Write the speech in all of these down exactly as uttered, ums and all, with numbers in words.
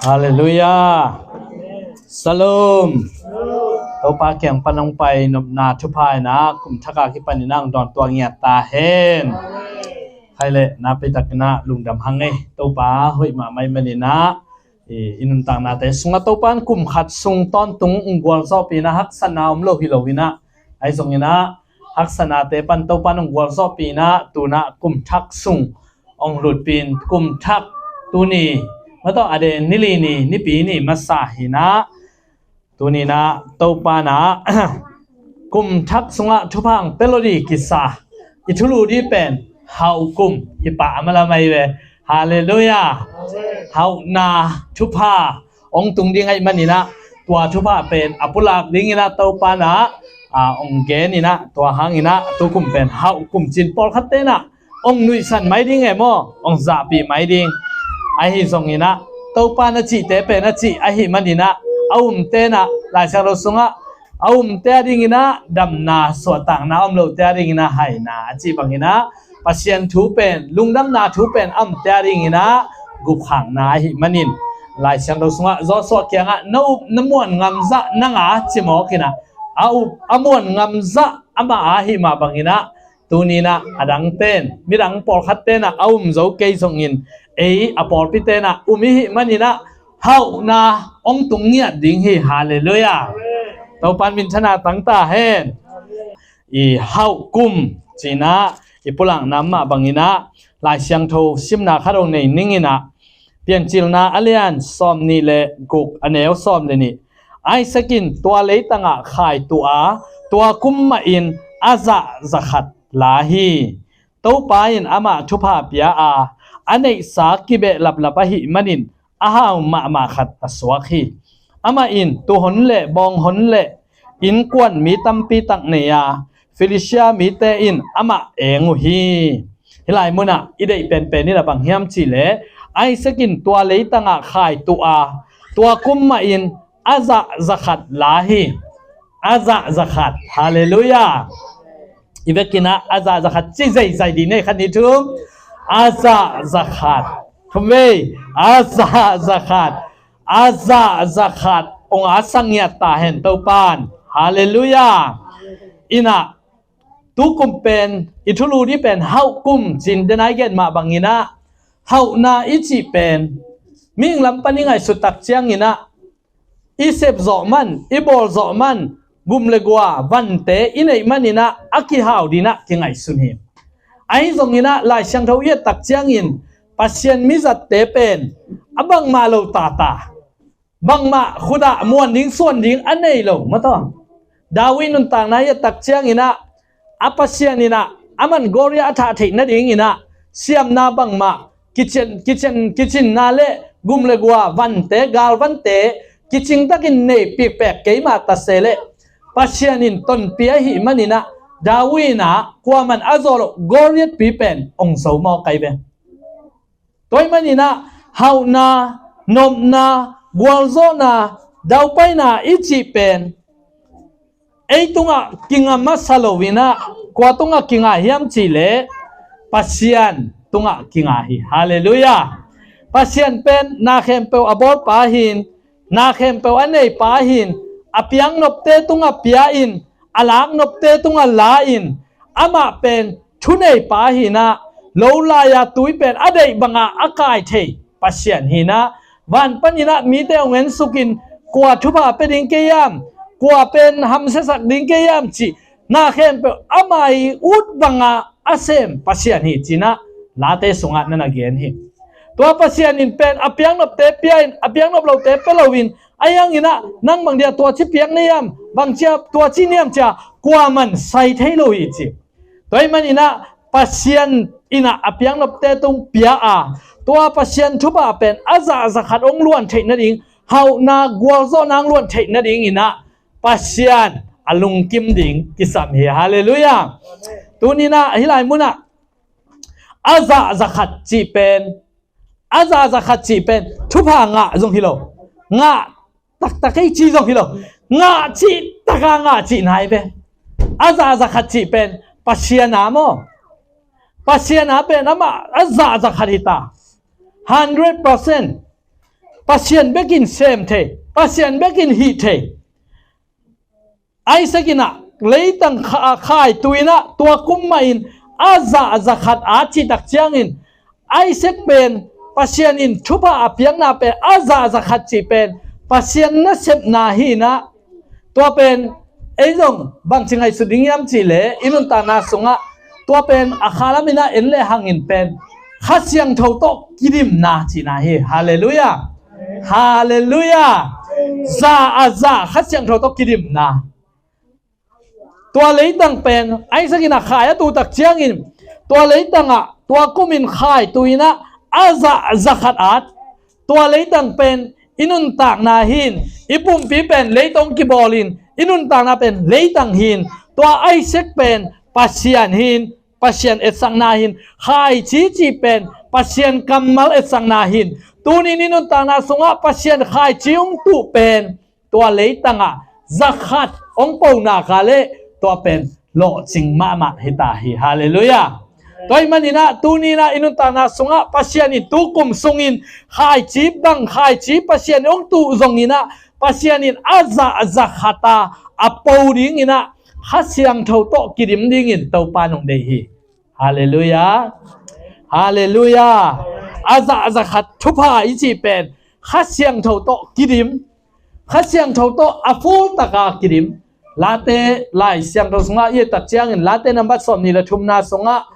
Halleluiah. Shalom. Topa kiang pan hong pai nopna thupha in ah kum thak a kipan in ah hong dawn tuak ngiat ta hen. Khai leh na peitak in ah lungdam hang ei. Topa hoih mahmah ahih manin ah i, i nuntaknate sungah Topa in kum khat sung tawntung hong gualzawhpih in ah haksatna om lo hi lo in ah, ahi zongin ah haksatnate pan Topa in hong gualzawhpih in ah tu in ah kum thak sung hong lutpih in, kum thak tuni, mataw, a de ni li ni, Nipi ni masa hi in ah, tuni in ah Topa in ah kum thak sungah thupha hong pia lo ding kisa i thulu ding pen hauh kum hi pah a, mala mai ve. Halleluiah. Hauhna thupha hong tung ding ahih manin ah tua thupha pen a pulak dingin ah Topa in ah, a, hong gen in ah, tua hangin ah tu kum pen hauh kum ci-in pawlkhatte in ah hong nuihsan mai ding e maw, hong zahpih mai ding. Ahi zongin ah Topa in a cihte pen a cih ahih manin ah a umte in ah Lai Siangtho sungah a umte a dingin ah damna, suahtakna, a um lote a dingin ah haina a cih bangin ah Pasian thu pen, lungdamna thu pen a umte a dingin ah gupkhiatna ahih manin Lai Siangtho sungah Joshua kiangah na up na muan ngamzah nang a ci mawk in ah, a up a muan ngamzah amah ahih mah bangin ah tuni in ah a dangte in, midang pawlkhatte in ah a um zo kei zongin ei a pawlpite in ah um i hih manin ah hauhna hong tung ngiat ding hi. Halleluiah. Topa in minthanna tang ta hen. I hauh kum ci-in ah i pulakna mah bangin ah Lai Siangtho simna khat hong nei ning in ah, Piancilna a lian sawmnih le guk, a neu sawm le nih. Isaac in tua leitangah khai tuh a, tua kum mahin a zah zakhat la hi. Topa in amah thupha pia a, a neihsa kibehlaplap ahih manin a hau mahmah khat a suak hi. Amah in tuuhon le bawnghon le innkuan mi tampi tak nei a, Filistia mite in amah eng uh hi. Hih lai munah i deih penpen in a bang hiam cih leh, Isaac in tua leitangah khai tuh a, tua kum mahin a zah zakhat la hi. A zah zakhat. Halleluiah. I vekin ah a zah zakhat ci zeizai dih ni, khat, nih, thum. A zah zakhat. Thum vei. A zah zakhat. A zah zakhat hong a sang ngiat ta hen Topa in. Halleluiah. In ah tu kum pen i thulu ding pen hauh kum ci-in denai gen mah bangin ah, hauhna i cih pen mihing lam pan i ngaihsut tak ciangin ah i sep zawh man, i bawl zawh man, gum le gua, vante i neih manin ah a kihau ding in ah kingaihsun hi. Ahi zongin ah Lai Siangtho i et tak ciangin Pasian mizatte pen a bangmah lo tata, bangmah khut ah muan ding suan ding a nei lo, mataw. David nuntakna i et tak ciangin ah a Pasian in ah aman Goliath a thah theih nadingin ah siamna bangmah kicin, kicin, kicinna le gum le gua, vante, galvante kicing takin nei pikpek kei mah ta se leh, Pasian in tonpih ahih manin ah David in ah kuaman a zawh loh Goliath pi pen hong zo mawk ai ve. Tua ahih manin ah hauhna, nopna, gualzawhna, daupaina i cih pen ei tungah kinga masa lo in ah, kua tungah kinga hiam cih leh Pasian tungah kinga hi. Halleluiah. Pasian pen na khempeuh a bawlpa hi-in, na khempeuh a neipa hi-in, a piaknopte tungah pia-in, a laknopte tungah la-in, amah pen thuneipa hi-in ah, lo lai-a tui pen a deih bangah a kai thei Pasian hi-in ah, van panin ah mite hong ensukin, kua thupha pia ding kei hiam, kua pen hamsiasak ding kei hiam cih na khempeuh amah i ut bangah a sem Pasian hi ci-in ah Late sungah na na gen hi. Tua Pasian in pen a piaknopte pia-in, a piaknop lote pia lo-in, ahi hangin ah nang bang dia tua ci piak na hiam, bang cia tua ci na hiam cia kuaman sai thei lo hi ci. Tua ahih manin ah Pasian in ah a piaknopte tung pia a, tua Pasian thupha pen a zah zakhat hong luan theih nading, hauhna gualzawhna hong luan theih nadingin ah Pasian a lungkim ding kisam hi. Halleluiah. Tuni-in ah hih lai munah a zah zakhat cih pen, a zah zakhat cih pen thupha ngah zong hi lo, ngah taktak ei cih zong hi lo, ngah cih taka ngah cih nai ve. A zah zakhat cih pen Pasian a maw, Pasian a pen amah a zah zakhat hi ta. Hundred percent. Pasian bekin sem thei, Pasian bekin hih thei. Isaac in ah leitang kha-, khaitu in ah tua kum mah in a zah za khat at cih tak ciangin Isaac pen Pasian in thupha a piakna pen a zah za khat cih pen Pasian nasepna hi in ah, tua pen ei zong bangci ngaihsut ding hiam cih leh i nuntakna sungah tua pen a khalam in ah en le hangin pen Kha Siangtho tawh kidimna cihna hi. Halleluiah. Halleluiah. Za a za Kha Siangtho tawh kidimna. Tua leitang pen Isaac in ah khai a tu tak ciangin tua leitangah tua kumin khaitu in ah a zah za khat at. Tua leitang pen i nuntakna hi in, i pumpi pen leitang kibawlin i nuntakna pen leitang hi in, tua Isaac pen Pasian hi in, Pasian etsakna hi in, khaici cih pen Pasian kammal etsakna hi in, tuni in i nuntakna sungah Pasian khaici hong tuh pen tua leitangah za khat hong po nak leh tua pen lawhcing mahmah hi ta hi. Halleluiah. Tua ahih manin ah tuni in ah i nuntakna sungah Pasian in tu kum sungin khaici bang khaici Pasian in hong tuh zongin ah Pasian in a zah za khat a a po dingin ah Kha Siangtho tawh kidim dingin Topa in hong deih hi. Halleluiah. Halleluiah. A zah za khat thupha i cih pen Kha Siangtho tawh kidim, Kha Siangtho tawh a full taka kidim. Late Lai Siangtho sungah i et tak ciangin Late nambat sawmnih le thumna sungah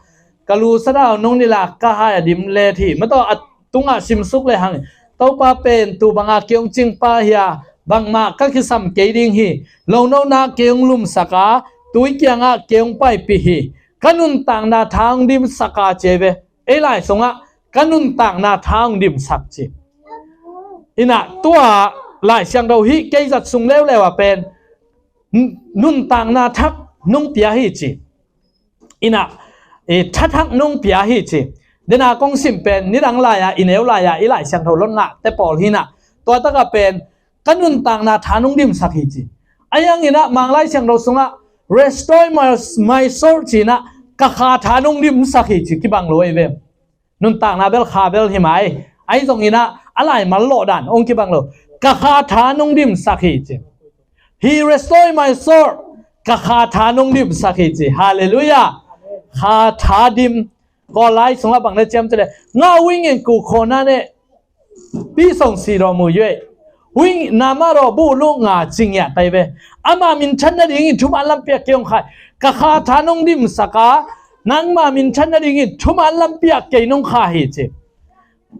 ka lu sa dau nung nila ka hai a dim let hi. Mataw a tungah simsuk le hang, Topa pen tu banga kei hong cingpa hi a, bangmah ka kisam kei ding hi. Lonona kei hong lumsak a, tui kiangah kei hong paipih hi. Ka nuntakna tha hong dimsak a ci ei ve. Ei lai sungah ka nuntakna tha hong dimsak ci. In ah tua Lai Siangtho hih kei zat sung leuleu ah pen n-, nuntakna thak nong pia hi ci. In ah, e, tha thak nong pia hi ci. Dena kong sim pen nidang lai-ah i neu lai-ah i Lai Siangtho lot ngahte pawl hi in ah, tua takah pen ka nuntakna tha nong dimsak hi ci. Ahi hangin ah Mang Lai Siangtho sungah restore my, my soul ci in ah ka kha tha nong dimsak hi ci, kibang lo ei ve. Nuntakna bel kha bel hi mai. Ahi zongin ah a laimal lawh dan hong kibang lo. Ka kha tha nong dimsak hi ci. He restore my soul. Ka kha tha nong dimsak hi ci. Halleluiah. Kha tha dim. Kawl lai sungah bang na ciam ci leh, ငါ့ဝိညာဉ်ကို ခေါ်နားနှင့် ပြီးဆုံးစေတော်မူ၍ ဝိညာဉ်နာမတော် ဘို့အလို့ ငါ ကျင်ညတ် တတ်ပဲ Ama minthanna dingin thuman lampi ah kei hong kha hi. Ka kha tha nong dimsak a, nangma minthanna dingin thuman lampi ah kei nong kha hi ci.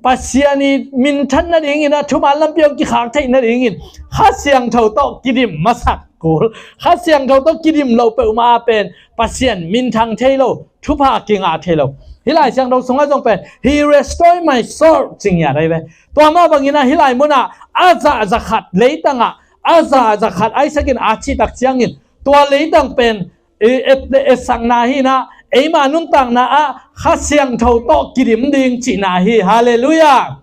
Pasian i minthanna dingin ah thuman lampi hong kikhak theih nadingin Kha Siangtho tawh kidim masak kul. Kha Siangtho tawh kidim lo peuhmah ah pen Pasian minthang thei lo, thupha kingah thei lo. Hih Lai Siangtho sungah zong pen, He restore my soul, cing ya dai ve. Tua mah bangin ah hih lai munah a zah za khat leitangah a zah za khat Isaac in a cih tak ciangin tua leitang pen i et, etsakna hi in ah, eima nuntakna ah Kha Siangtho tawh kidim ding cihna hi. Halleluiah.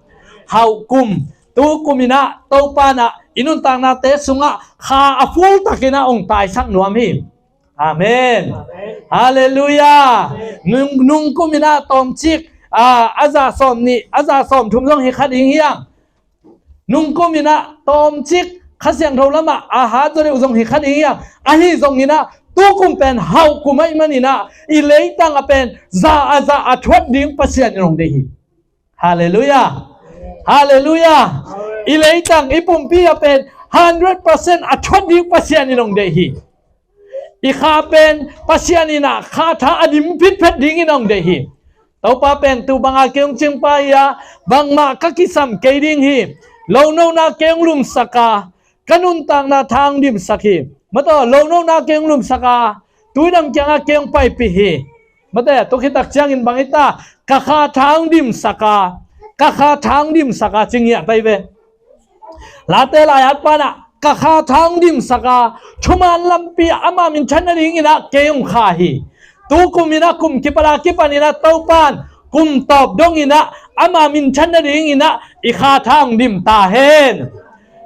Hauh kum, tu kum in ah Topa in ah i nuntaknate sungah kha a full takin ah hong taisak nuam hi. Amen. Halleluiah. Nung, nung kum in ah tawmcik, a, a zah sawmnih, a zah sawmthum zong hi kha ding hi hang. Nung kum in ah tawmcik Kha Siangtho lamah a hat zaw deuh zong hi kha ding hi hang. Ahi zongin ah tu kum pen hauh kum ahih manin ah i leitang ah pen za a za a thuat ding Pasian in hong deih hi. Halleluiah. Halleluiah. I leitang i pumpi ah pen hundred percent a thuat ding Pasian in hong deih hi. I kha pen Pasian in ah kha tha a dim phitphet dingin hong deih hi. Topa pen tu banga kei hong cingpa hi a, bangmah ka kisam kei ding hi. Lonona kei hong lumsak a, ka nuntakna tha hong dimsak hi. Mataw, lonona kei hong lumsak a, tui dang kiangah kei hong paipih hi. Mataw, tua khit tak ciangin bang hi ta, ka kha tha hong dimsak a, ka kha tha hong dimsak a, cing hiah pai ve. Late lai-at pan ah ka kha tha hong dimsak a, thuman lampi ah ama minthan nadingin ah kei hong kha hi. Tu kum in ah kum kipat a kipan in ah Topa in kum tawp dongin ah ama minthan nadingin ah i kha tha hong dim ta hen.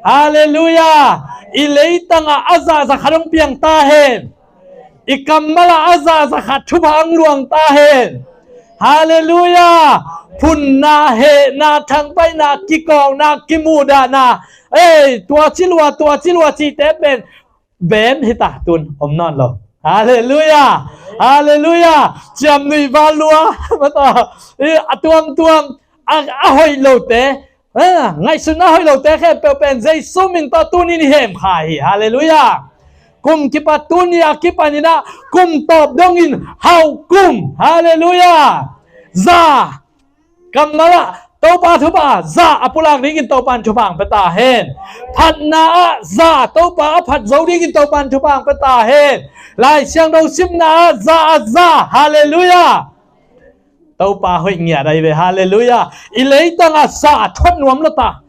Halleluiah. I leitang ah a zah za khat hong piang ta hen. I kammal ah a zah za khat thupha hong luang ta hen. Halleluiah. Phunna, hehna, thangpaihna, kikawkna, kimudahna, ei, tua ci lua, tua ci lua cihte pen bem hita, tun om nawn lo. Halleluiah. Halleluiah. Ciamnuih val lua, mataw, a tuamtuam, a, a hoih lote, a, ngaihsutna hoih lote khempeuh pen Jesu min tawh tunin i hemkhia hi. Halleluiah. Kum kipat, tuni a kipaninah kum tawp dongin hauh kum. Halleluiah. Za, kammal ah Topa thupha za a pulak dingin Topan thupha hong pia ta hen. Phatna ah za Topa a phat zo dingin Topan thupha hong pia ta hen. Lai Siangtho simna ah za a za. Halleluiah. Topa hoih ngiat ahi ve. Halleluiah. I leitangah za a thuat nuam lo ta.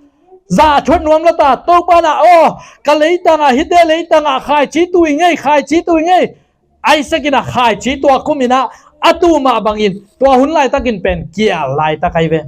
Za a thuat nuam lo ta. Topa na, aw, ka leitangah, hihte leitangah khaici tu i ngei, khaici tu i ngei. Isaac inah khaici tua kuminah a tu mah bangin tua hun laitakin pen kial laitak ahi ve.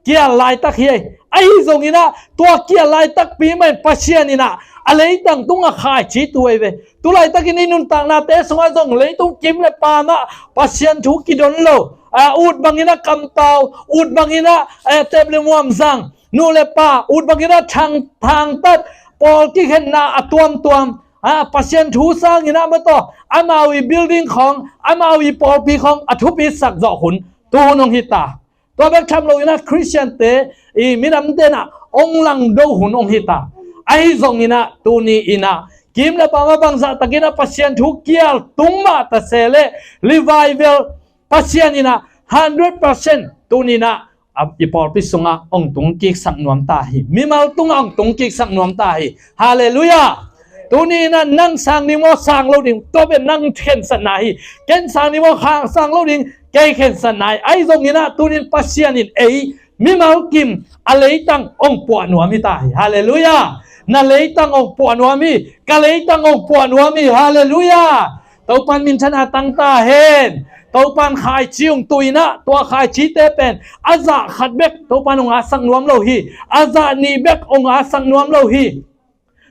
Kial laitak hi ei. Ahi zonginah tua kial laitakpi mah in Pasian inah a leitang tungah khaici tu ahi ve. Tu laitakin i nuntaknate sungah zong leitung kim le pam ah Pasian thu kidon lo, a, ut banginah kampau, ut banginah, eh, tep le muam zang, nu le pa, ut banginah thang, thangtat, pawl kikhenna a tuamtuam, a, Pasian thu sanginah mataw, amau i building khawng, amau i pawlpi khawng a thupi sak zawh hun, tu hun hong hita. Tua bek tham loinah Khristiante i minam tenah hong langdo hun hong hita. Ahi zonginah tuni inah kim le pam ah bangzahtakinah Pasian thu kial tung mah ta se leh revival Pasian inah hundred percent tuninah, a, i pawlpi sungah hong tungkiksak nuam ta hi. Mimal tungah hong tungkiksak nuam ta hi. Halleluiah. Tuni inah nang sang ding maw, sang lo ding, tua pen nang khensatna hi. Ken sang ding maw, sang lo ding, kei khensatna hi. Ahi zonginah tunin Pasian in ei mimal kim a leitang hong puah nuam hi ta hi. Halleluiah. Na leitang hong puah nuam hi. Ka leitang hong puah nuam hi. Halleluiah. Topan minthanna tang ta hen. Topan khaici hong tu inah tua khaicite pen a zah khat bek Topan hong ngahsak nuam lo hi. A zah nih bek hong ngahsak nuam lo hi.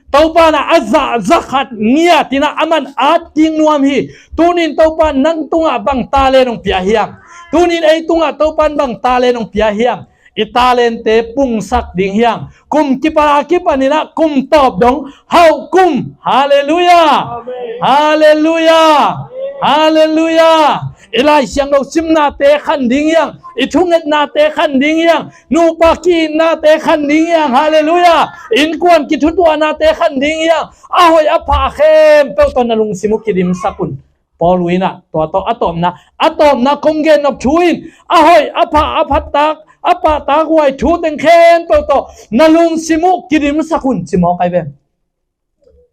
Topa inah a zah za khat ngiat inah a man at kik nuam hi. Tunin Topa nang tungah bang talent hong pia hiam? Tunin ei tungah Topan bang talent hong pia hiam? I talentte pungsak ding hiam? Kum kipat a kipaninah kum tawp dong hauh kum. Halleluiah. Amen. Halleluiah. Halleluiah. I Lai Siangtho simnate khan ding hiam? I thungetnate khan ding hiam? Nupa ki-itnate khan ding hiam? Halleluiah. Innkuan kithutuahnate khan ding hiam? A hoih a pha khempeuh tawh na lungsim uh kidimsak un. Paul uh inah tua tawh a tawpna, a tawpna kong gennop thu in a hoih a pha, a phattak, a pahtak huai thu teng khempeuh tawh na lungsim uh kidimsak un, ci mawk ahi ve.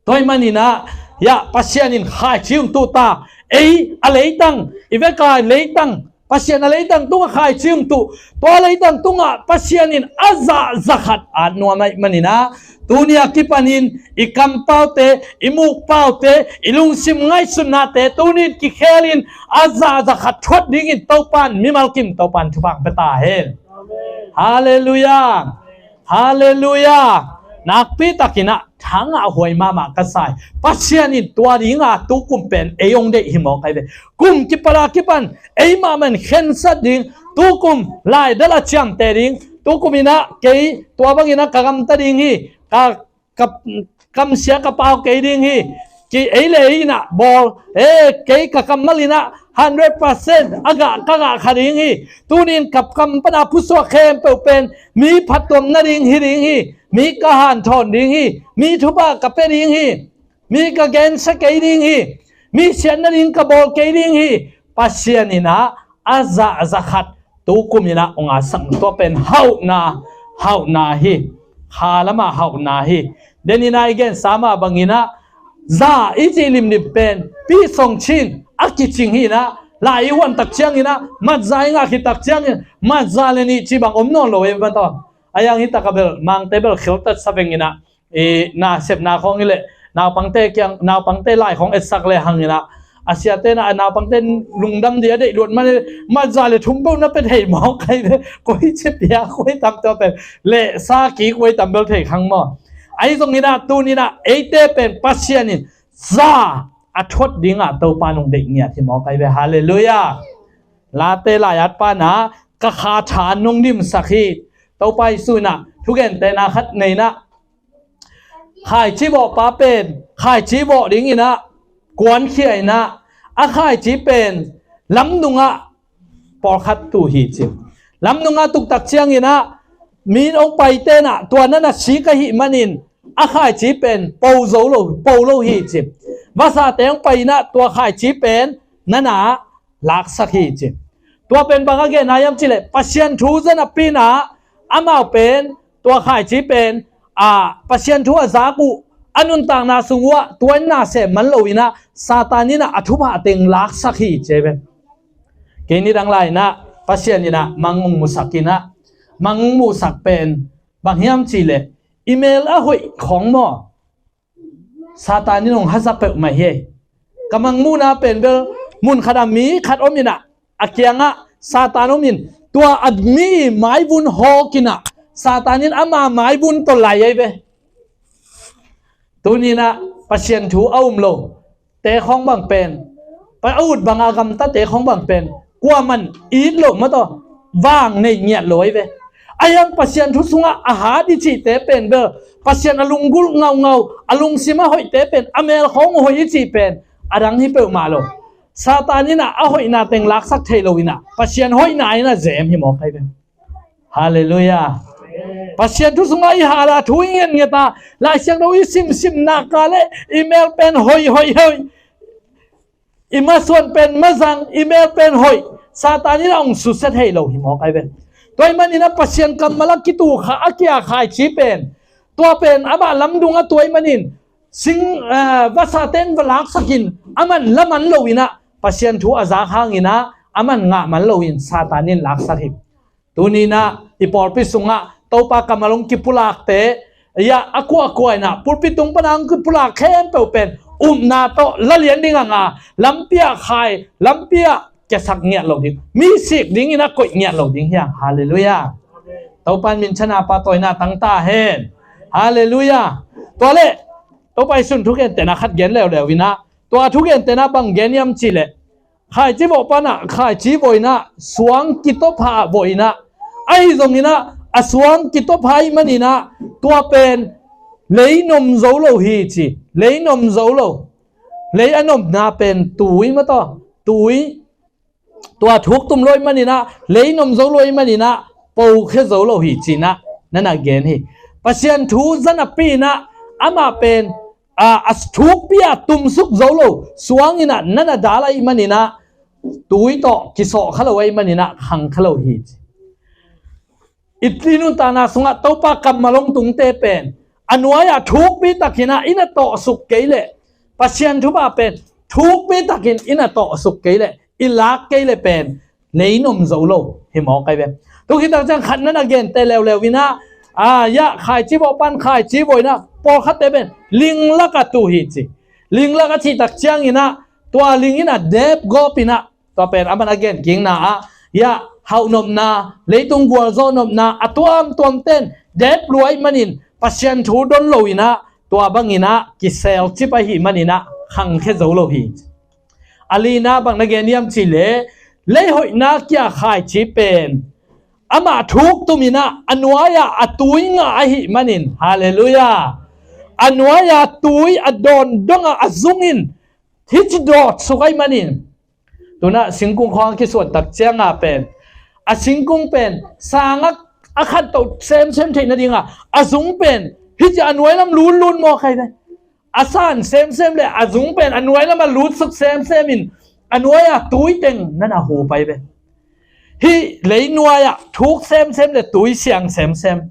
Tua ahih maninah, hiah Pasian in khaici hong tuh ta. Ei a leitang, i veka leitang, Pasian a leitang tungah khaici hong tuh. Tua leitang tungah Pasian in a zah za khat at nuam ahih maninah, tuni a kipanin i kampaute, i mukpaute, i lungsim ngaihsutnate tunin kikhelin a zah za khat thuat dingin Topan mimal kim Topan thupha hong pia ta hen. Amen. Halleluiah. Halleluiah. Nakpi takinah thangah huai mahmah ka sa hi. Pasian in tua dinga tukum pen ei hong deih hi mawk ahi ve. Kum kipat a kipan ei mahmah in khensat ding, tukum laidal a ciamteh ding, tukum inah kei tua banginah ka gamta ding hi, ka, ka kamsia ka pau kei ding hi. Ki ei le ei inah bawl, e, kei ka kammal inah hundred percent a gah, ka gah kha ding hi. Tunin ka kam pana pusuak khempeuh pen mi phattuam nading hi ding hi. Mi ka hanthawn ding hi. Mi thupha ka pia ding hi. Mi ka gensia kei ding hi. Mi siat nading ka bawl kei ding hi. Pasian inah a zah a za khat tukum inah hong ngahsak, tua pen hauhna, hauhna hi. Kha lamah hauhna hi. Deninah i gensa mah banginah za i cih limlim pen pi song chin a kicing hi inah, lai i huan tak cianginah matza i ngah khit tak ciangin matza le nih cih bang om nawn lo e, mataw. A yang hi takah bel mangte bel khiltat sa venginah, i nasepna khawng i leh naupangte kiang, naupangte lai khawng etsak le hanginah a siate na, a naupangte lungdam dih a deih luat man i leh matza le thum beuh na pia thei mawk ahi ve. Koi ci pia, koi tam tua pen leh sa kik, koi tam bel thei khang maw. Ahi zonginah tuninah eite pen Pasian in za a thuat dingah Topa nong deih ngiat hi mawk ahi ve. Halleluiah. Late lai-at pana ka kha tha nong dimsak hi. Topa Jesu inah thugentehna khat nei inah, khaici vawhpa pen khaici vawh dinginah kuankhia inah, a khaici pen lamnungah pawlkhat tu hi ci. Lamnungah tuktak cianginah mi hong paite inah tua nana sik ahih manin a khaici pen po zo lo, po lo hi ci. Vasate hong pai inah tua khaici pen nana laksak hi ci. Tua pen bang a genna hiam cileh, Pasian thu zanapi inah amau pen tua khaici pen a Pasian thu a zak uh a nuntakna sung uh ah tua in na sem man lo inah Satan inah a thupha teng laksak hi ci ve. Kei ni dang lai inah Pasian inah mang hong musak inah, mang hong musak pen bang hiam cileh, i mel a hoih khong maw? Satan in hong hazak peuhmah hi. Ka mangmuhna pen bel mun khat a mi khat om inah a kiangah Satan om in tua a mi maivun hawk inah Satan in ama maivun tawh lai ahi ve. Tuninah Pasian thu a um lo te khong bang pen, pa a ut banga gamtate khong bang pen kuaman it lo mataw, vang nei ngiat lo ahi ve. A hiang Pasian thu sungah a hat i cihte pen bel Pasian a lunggulh ngaungau, a lungsim a hoihte pen a mel khong hoih i cih pen a dang hi peuhmah lo. Satan inah a hoihna teng laksak thei lo inah Pasian hoihna inah zem hi mawk ahi ve. Halleluiah. Pasian thu sungah i hal a, thu i ngetnget a, Lai Siangtho i simsim nak a le i mel pen hoih hoih hoih, i masuan pen mazang, i mel pen hoih, Satan inah hong susia thei lo hi mawk ahi ve. Tua ahih maninah Pasian kammal a kitu kha a kia khaici pen, tua pen amah lamdung a tuai manin sing, eh, vasate in va laksakin aman laman lo inah Pasian thu a zak hanginah aman ngah man lo in Satan in laksak hi. Tuninah i pawlpi sungah Topa kammal hong kipulakte, ya, a kuakua inah pulpit tung pana hong kipulak khempeuh pen upna tawh la lian ding a nga, lampi ah khai, lampi ah kiasak ngiat lo ding, mi sik dinginah koih ngiat lo ding hi hang. Halleluiah. Topa in minthanna pahtawina tangta hen. Halleluiah. Tua le Topa i sun thugentehna khat gen leuleu inah, tua thugentehna bang gen hiam cileh, khaici vawh panah khaici vawh inah suang kitopha vawh inah, ahi zonginah a suang kitopha ahih maninah tua pen lei nom zo lo hi ci. Lei nom zo lo. Lei a nomna pen tui mataw, tui, tua thuk tum lo ahih maninah, lei nom zo lo ahih maninah pokhia zo lo hi cinah nana gen hi. Pasian thu zanapi inah amah pen a, a thukpi a tumsuk zo lo suang inah nana dal ahih maninah tui tawh kisawh kha lo ahih maninah khang kha lo hi ci. I nuntakna sungah Topa kammal hong tungte pen a nuai-ah thukpi takinah i na tawhsuk kei leh, Pasian thupha pen thukpi takin i na tawhsuk kei leh, i lak kei leh pen lei nom zo lo hi mawk ahi ve. Tua khit tak ciang khat nana gente leuleu inah, a, ya, khaici vawh pan khaici vawh inah pawlkhatte pen ling lakah tu hi ci. Ling lakah cih tak cianginah tua ling inah dep gawp inah, tua pen aman a gen kikna ah, ya, hauh nopna, leitung gualzawh nopna a tuamtuamte in dep lua ahih manin Pasian thu don lo inah tua banginah kiselcip ahih maninah khangkhia zo lo hi. A lina bang na gen hiam cihleh, leihoihna kia khaici pen amah thuk tum inah a nuai-ah a tui ngah ahih manin, halleluiah, a nuai-ah tui a dawn dongah a zung in hih ci dawtsuk ahih manin, tunah singkung khawng a kisuan tak cianga pen, a singkung pen sangah a khantoh semsem theih nadinga a zung pen hih ci a nuai lam lutlut mawk ahi ve. A san semsem le a zung pen a nuai lamah lutsuk semsem in a nuai-ah tui teng nana hu pai ve. Hih leinuai-ah thuk semsem le tui siang semsem.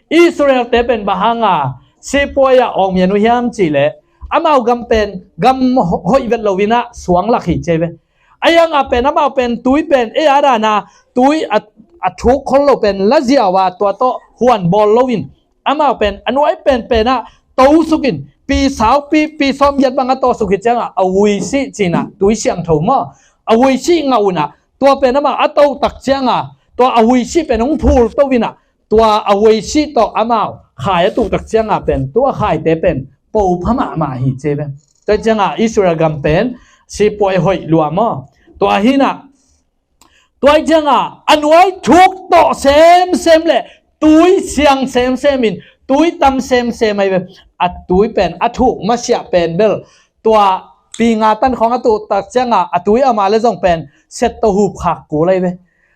Israel-te pen bang hanga sipuai-ah awngmian uh hiam cihleh, amau gam pen gam hoih vet lo inah suang lak hi ci ahi ve. A hiangah pen amau pen tui pen ei a dana tui a, a thuk khol lo pen la ziau a, tua tawh huan bawl lo in amau pen a nuai penpenah tosuk in, pi saupi, pi sawmgiat bang a tosuk hi ciangah a huisih cinah, tui siangtho maw, a huisih ngah unah, tua pen amah a to tak ciangah tua a huisih pen hong phul to inah, tua a huisih tawh amau khai a tuh tak ciangah pen tua khaite pen po pha mahmah hi ci ahi ve. Tua ciangah Israel gam pen sipuai hoih lua maw, tua hinah Tua ciangah a nuai thuk tawh semsem le tui siang semsem in tui tam semsem ahi ve. A tui pen a thuk masiah pen bel tua pi nga tan khawng a tuh tak ciangah a tui ama le zong pen set tawh hup khak kul ahi ve.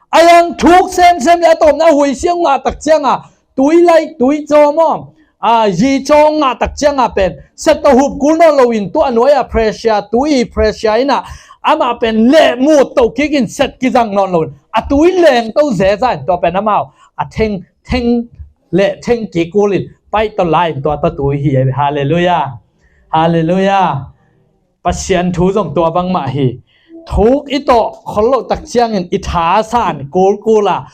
A yang thuk semsem le a tawpna a huisi hong ngah tak ciangah tui laih tui caw maw, a, yi caw hong ngah tak ciangah pen set tawh hup kul nawn loin tua a nuai a pressure, tui i pressure inah amah pen lehmut toh kik in set kizang nawn loin a tui leng to zeza in tua pen amau a theng theng le theng kik kul in paih tawh lai in tua tawh tui hi ahi ve. Halleluiah. Halleluiah. Pasian thu zong tua bangmah hi. Thuk i tawh khol loh tak ciangin i tha san kulkul a,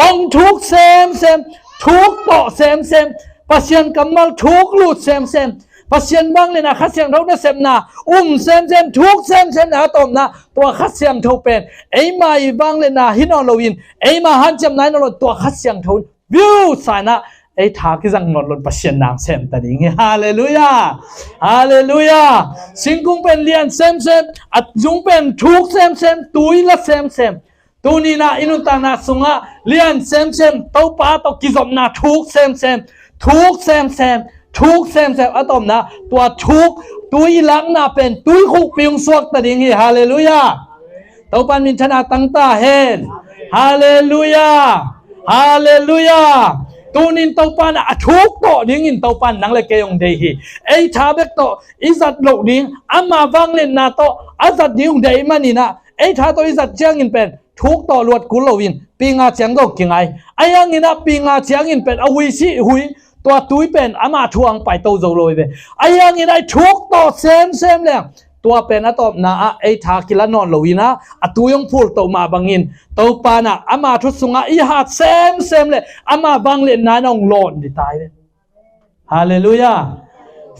ong thuk semsem, thuk tawh semsem, Pasian kammal thuk lut semsem, Pasian vangliatna Kha Siangtho nasepna um semsem, thuk semsem na a tawpna tua Kha Siangtho pen eima i vangliatna hi nawn loin eima hanciamna hi nawn loin tua Kha Siangtho view sanah ei tha kizang nawn loin Pasian nang sem ta ding hi. Halleluiah. Halleluiah. Singkung pen lian semsem, a zung pen thuk semsem, tui la semsem. Tuninah i nuntakna sungah lian semsem, Topa tawh kizopna thuk semsem, thuk semsem, thuk semsem a tawpna tua thuk tui i lakna pen tui khukpi hong suak ta ding hi. Halleluiah. Topan minthanna tang ta hen. Halleluiah. Halleluiah. Tunin Topan a thuk tawh dingin Topan nang le kei hong dei hi. Ei tha bek tawh i zat loh ding, ama vangliatna tawh a zat ding hong dei maninah ei tha tawh i zat ciangin pen thuk tawh luat kul loin pi nga ciang dong kingai. A yanginah pi nga ciangin pen a huisi hui tua tui pen ama thuang paito zo lo hi ve. A yanginah i thuk tawh semsem leng tua pen a tawpna ah ei tha kila nawn loinah a tui hong phul toh mah bangin Topanah ama thu sungah i hat semsem le ama vangliatna in hong lawn dita hi ve. Halleluiah.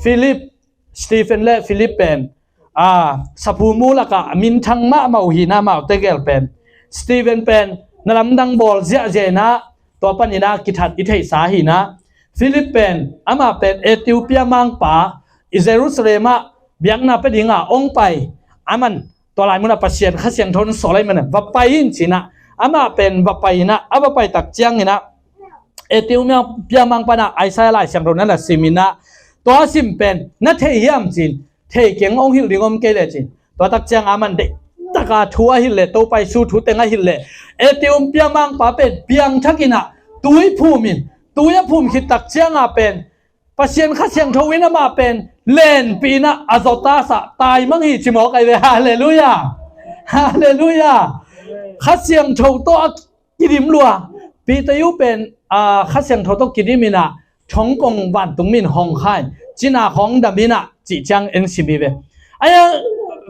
Philip, Stephen le Philip pen a, saphu mu lakah minthang mahmah uh hinah amau tegel pen Stephen pen na lamdang bawl ziahziah inah tua paninah kithat i theihsa hinah Philip pen amah pen Ethiopia mangpa i Jerusalem ah biakna pia dinga ong pai. Aman tua lai munah Pasian Kha Siangtho in sawl ahi manah va pai in cinah amah pen va pai inah a va pai tak cianginah Ethiopia mangpa inah Isaiah Lai Siangtho na na sim inah tua a sim pen na thei hiam cin, thei keng, ong hilh ding om kei le cin. Tua tak cianga aman deihtaka thu a hilh le Topa Jesu thu teng a hilh le Ethiopia mangpa pen piangthak inah tui phum in tui a phum khit tak cianga pen Pasian Kha Siangtho in amah pen lenpih inah a zawtasah taimang hi ci mawk ahi ve. Halleluiah. Halleluiah. Kha Siangtho tawh a kidim lua. Peter yu pen a, Kha Siangtho tawh kidim inah thongkong vantung min hong kha in cina khawng dam inah cih ciang en sim hi ve. A yang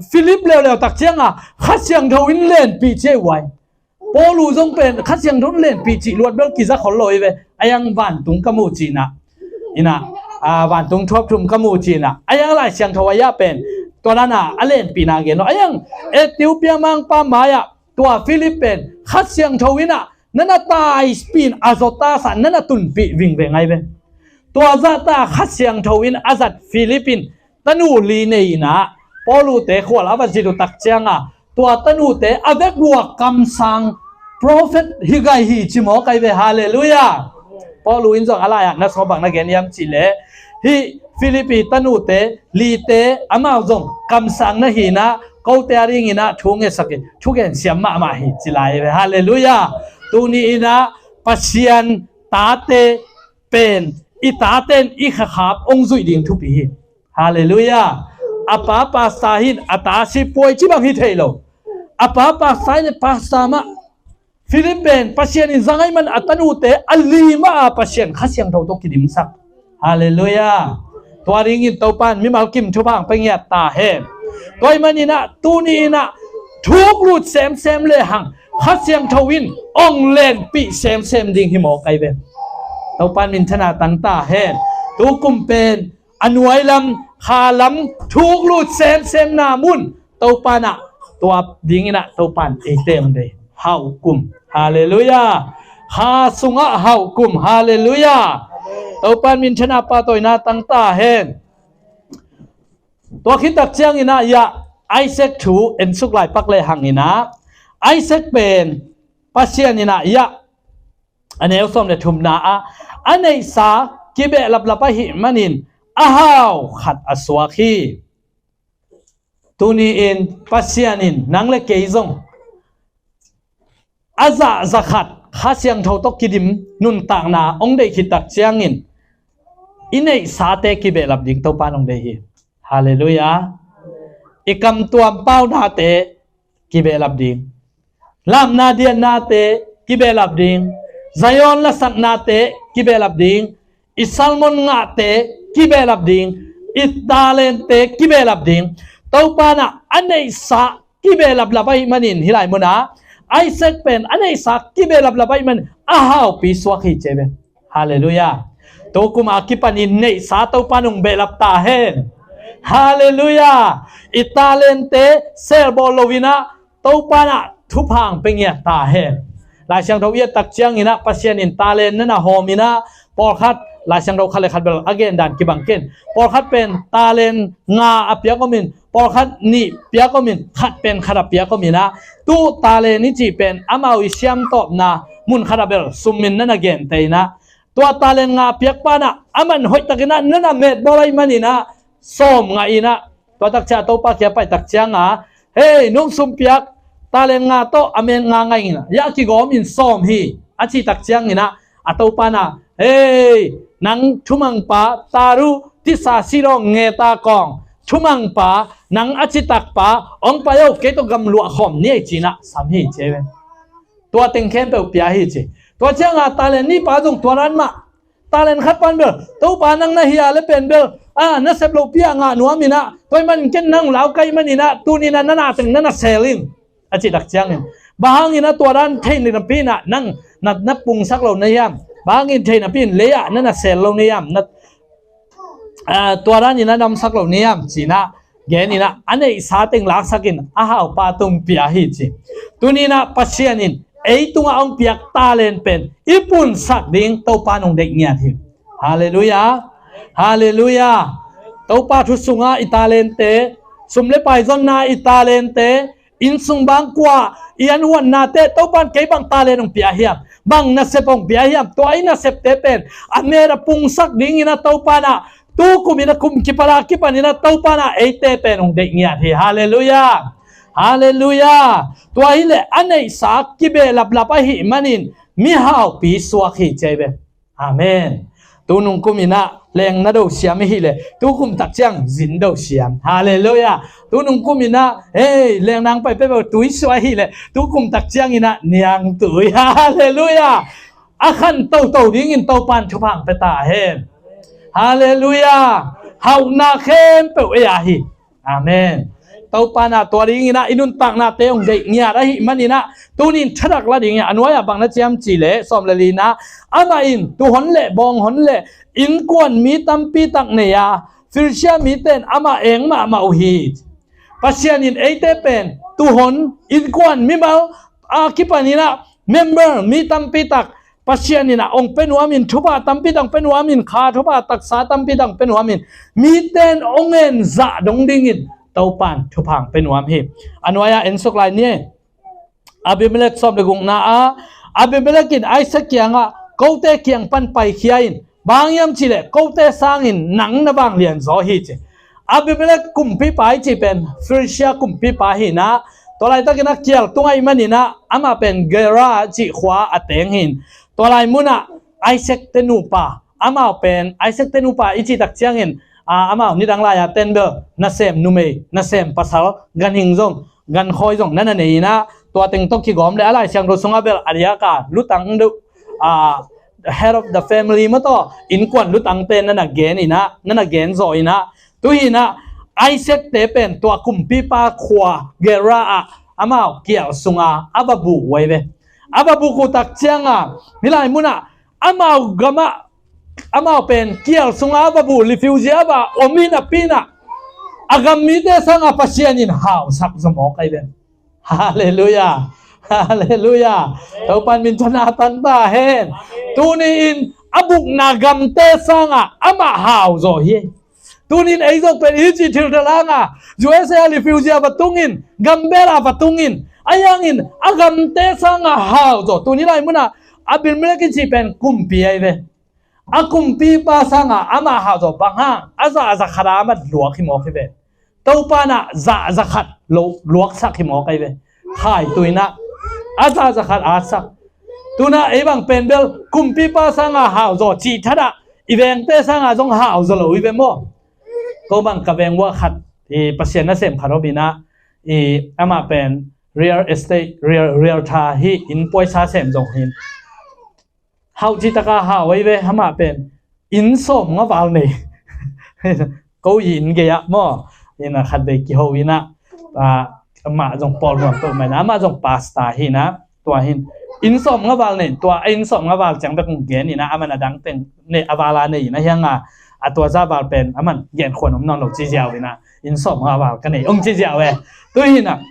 Philip leuleu tak cianga Kha Siangtho in lenpih ci ahi uai. Paulu zong pen Kha Siangtho in lenpih cih luat bel kiza khol lo hi ve. A yang vantung ka mu cinah inah a, vantung thuap thum ka mu cinah a yang Lai Siangtho a yah pen tua dana a lenpihna gen lo. A yang Ethiopia mangpa mai-ah tua Philip pen Kha Siangtho inah nana taipih in a zawtasah nana tunpih vingveng ahi ve. Tua zahta Kha Siangtho in a zat Philip in tanu li nei inah Paulute khual a va zit uh tak cianga tua tanute a vekua kamsang prophet hi gai hi ci mawk ahi ve. Halleluiah. Paulu in zong a lai-ah na sawbang na gen hiam cihleh hih Philip i tanute lite amau zong kamsang na hinah kote a dinginah thu ngetsak in thugen siam mahmah hi ci lai hi ve. Halleluiah. Tuni inah Pasian tate pen i taten i khakhap ong zuih ding thupi hi. Halleluiah. A pa pasta hin a ta sipuai ci bang hi thei lo. A pa pasta hin pasta mah Philip pen Pasian in zang ahi man a tanute a li mah a Pasian Kha Siangtho tawh kidimsak. Halleluiah. Tua dingin Topan mimal kim thupha hong pia ngiat ta hen. Tua ahi maninah tuni inah thuk lut semsem le hang Kha Siangtho in ong lenpih semsem ding hi mawk ahi ve. Topan minthanna tang ta hen. Tukum pen a nuai lam kha lam thuk lut semsemna mun Topanah tua dinginah Topan eite hong dei. Hauh kum. Halleluiah. Kha sungah hauh kum. Halleluiah. Topan minthanna pahtawina tang ta hen. Tua khit tak cianginah yah Isaac thu ensuk lai pak le hanginah Isaac pen Pasian in ah, ya, a neu sawm le thumna ah, a neihsa kibeh laplap ahih manin a hau khat a suak hi. Tuni-in Pasian in nang le kei zong a zah za khat Kha Siangtho tawh kidim nuntakna hong deih khit tak ciangin i neihsate kibehlap ding Topa in hong deih hi. Halleluiah. I kamtuam paunate kibehlap ding, lamna diannate kibehlap ding, Zion lasaknate kibehlap ding, i salmon ngahte kibehlap ding, i talente kibehlap ding. Topa in ah a neihsa kibehlaplap ahih manin hih lai munah Isaac pen a neihsa kibehlaplap ahih manin a haupi suak hi ci ve. Halleluiah. Tukum a kipanin neihsa Topa in hong behlap ta hen. Halleluiah. I talente selbawl lo-in ah Topa in ah thupha hong pia ngiat ta hen. Lai Siangtho i et tak ciangin ah Pasian in talent na na hawm in ah, pawlkhat, Lai Siangtho khat le khat bel a gen dan kibang kei in, pawlkhat pen talent nga a piak om in, pawlkhat nih piak om in, khat pen khat a piak om in ah, tu talent i cih pen amau i siamtawpna mun khat ah bel sum in na na gente in ah, tua talent nga a piakpa in ah aman hoihtakin ah na na metbawl ahih manin ah sawm ngah in ah, tua tak ciang Topa kiang pai tak ciang a, "Hei, nong sumpiak talent nga tawh a met nga ngah ing," a kigawm in sawm hi a cih tak ciangin ah, a Topa in ah, "Hei, nang thumangpa Taru Tisa Sidawng Ngeta Kawng thumangpa, nang a citakpa, hong pai o, kei tawh gamluah khawm ni ei," ci-in ah sam hi ci ve. Tua teng khempeuh pia hi ci. Tua ciang a talent nihpa zong tua dan mah, talent khat pan bel, "Topa, nang na hia le pen bel, a, na sep lopi a ngah nuam in ah, tua ahih manin ken nang lau ka hih manin ah, tuni in ah na na teng na na sel in," a cih tak ciangin, "Bang hangin ah tua dan thei napi in ah nang na, na pungsak lo na hiam? Bang hangin thei napi in lei ah na na sel lo na hiam? Na, a, tua dan in ah damsak lo na hiam?" ci-in ah gen in ah, a neihsa teng laksak in a haupa tung pia hi ci. Tuni in ah Pasian in ei tungah hong piak talent pen i punsak ding Topa in hong deih ngiat hi. Halleluiah. Halleluiah. Topa thu sungah i talente, sum le pai zonna i talente, inn sung bangkua i an huannate, Topa in kei bang talent hong pia hiam, bang nasep hong pia hiam, tua i nasepte pen a met a pungsak dingin ah Topa in ah tukum in ah kum kipat a kipan in ah Topa in ah eite pen hong deih ngiat hi. Halleluiah. Halleluiah. Tua hileh a neihsa kibehlaplap ahih manin mi haupi suak hi ci ve. Amen. Tu nung kum in ah leng na do siam i hih leh, tu kum tak ciang zin do siam. Halleluiah. Tu nung kum in ah, hei, leng nang pai peuhpeuh tui suah i hih leh, tu kum tak ciangin ah niang tui. Halleluiah. A khan toto dingin Topa in thupha hong pia ta hen. Halleluiah. Hauhna khempeuh ei a hi. Amen. Topa in ah tua dingin ah i nuntaknate hong deih ngiat ahih manin ah, tuni in thadak la ding hi. A nuai ah bang na ci hiam cih leh, sawm le lina, amah in tuuhon le bawnghon le innkuan mi tampi tak nei a, Filistia mite in amah eng mahmah uh hi. Pasian in eite pen tuuhon, innkuan, mimal a kipan in ah member mi tampi tak Pasian in ah hong pia nuam in, thupha tampi tak hong pia nuam in, kha thupha taksa tampi tak hong pia nuam in, mite in hong en zah dong dingin Topa in thupha hong pia nuam hi. A nuai ah en suk lai ni. Abimelek sawm le gukna ah, Abimelek in Isaac kiangah, "Kote kiang pan paikhia in, bang hiam cih leh kote sangin nang na vanglian zaw hi," ci. Abimelek kumpipa i cih pen Filistia kumpipa hi in ah, tua laitakin a kial tung ahih manin ah amah pen Gerar cih khua a teng hi in, tua lai munah Isaac te nupa, amau pen Isaac te nupa i cih tak ciangin, a, amau nidang lai-a ten bel nasem numei, nasem pasal, ganhing zong, gankhawi zong na na nei in ah, tua teng tawh kigawm leh a Lai Siangtho sungah bel a diak a lutang deuh, a, head of the family maw, tua innkuan lutangte na na gen in ah, na na gen zaw in ah, tu hi in ah Isaac te pen tua kumpipa khua Gerar ah amau kial sunga a va buh uh ahi ve. A va buh uh tak ciang a, hih lai munah amau gamah, amau pen kial sunga a va buh, refugee a va om hi napi in ah, a gam mite sangah Pasian in hausak zaw mawk ahi ve. Halleluiah. Halleluiah. Topa in minthanna tang ta hen. Tuni in a bukna gamte sangah amah hau zaw hi. Tuni in ei zong pen hih ci thil thalang a, U S A refugee a va tung in, gambel a va tung in, Ahi hangin a gamte sanga hau zaw. Tuni lai munah Abimelek in cih pen kumpi ahi ve. A kumpipa sanga amah hau zaw, bang hang, a zah a zakhat a amat luak hi mawk hi ve. Topa in ah zah a zakhat lo luaksak hi mawk ahi ve. Khaitui in ah a zah a zakhat a atsak. Tu-in ah ei bang pen bel kumpipa sanga hau zaw cih thadah i vengte sanga zong hau zaw lo hi ve maw? Ko bang ka veng uah khat, i Pasian nasem khat om in ah, i amah pen real estate, real, realtor hi, inn puaisa sem zong hi. Hau cih taka hau ahi ve, amah pen inn sawmnga val nei. Ko inn gei ah maw, inn ah khat vei kiho in ah, ah, amah zong pawl nuam peuhmah in ah, amah zong pastor hi in ah, tua hi in inn sawmnga val nei, tua a inn sawmnga val ciang bek hong gen in ah, aman a dang teng nei, a val a nei in ah, hi hang a, a tua zah val pen aman gen khuan om nawn lo ci ziau in ah, inn sawmnga val ka nei ong ci ziau e. Tu hi in ah,